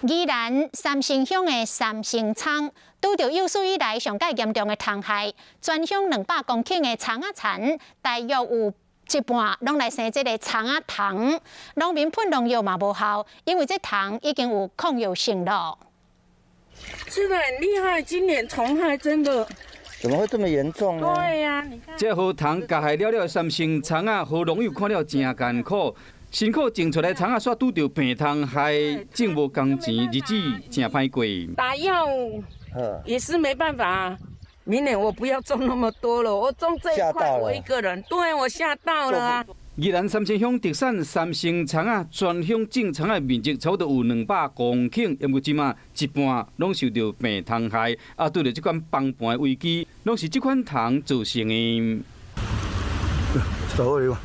宜蘭三星鄉的三星蔥拄著有史以來上蓋嚴重的蟲害，全鄉200公頃的蔥仔田，大約有一半攏來生這个蔥仔蟲，農民噴農藥嘛無效，因為這蟲已經有抗藥性了。是的，很厲害，今年蟲害真的。怎麼會這麼嚴重呢？對呀，你看。這予蟲咬害了了的三星蔥仔，予農友看了誠艱苦。辛苦種出來蔥仔，煞拄著病蟲害，種無工錢，日子誠歹過。打藥也是沒辦法。明年我不要種那麼多了，我種這一塊我一個人，對我嚇到了啊！宜蘭三星鄉特產三星蔥仔，全鄉種蔥仔面積差不多有200公頃，毋過這馬一半攏受著病蟲害，啊，拄著這款崩盤的危機，攏是這款蟲造成的。走去吧，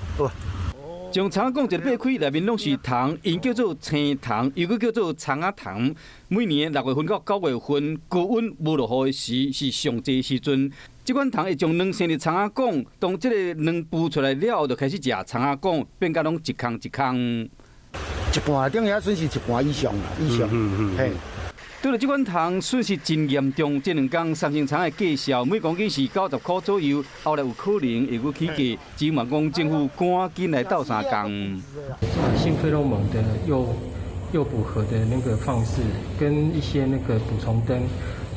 將蔥仔摃一个擘開，內面攏是蟲，𪜶叫做青蟲，又閣叫做蔥仔蟲。每年6月份到9月份，高溫無落雨的時，是上濟時陣。這款蟲會將卵生佇蔥仔管，當這个卵孵出來了後，就開始食蔥仔管，變甲攏一空一空。一半頂遐損失一半以上啦，以上，嘿。拄著這款蟲損失真嚴重，這兩工三星蔥的價數每公斤是90塊左右，後來有可能會閣起價，只望講政府趕緊來鬥相共。性費洛蒙的誘捕盒的那個方式，跟一些那個捕蟲燈，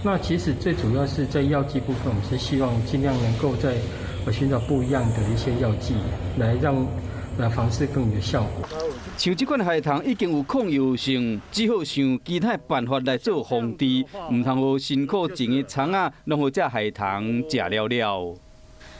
那其實最主要是在藥劑部分，我們是希望盡量能夠在尋找不一樣的一些藥劑，來讓來防治更有效果。像這款害蟲已經有抗藥性，只好想其他辦法來做防治，毋通予辛苦種的蔥仔，攏予這害蟲食了了。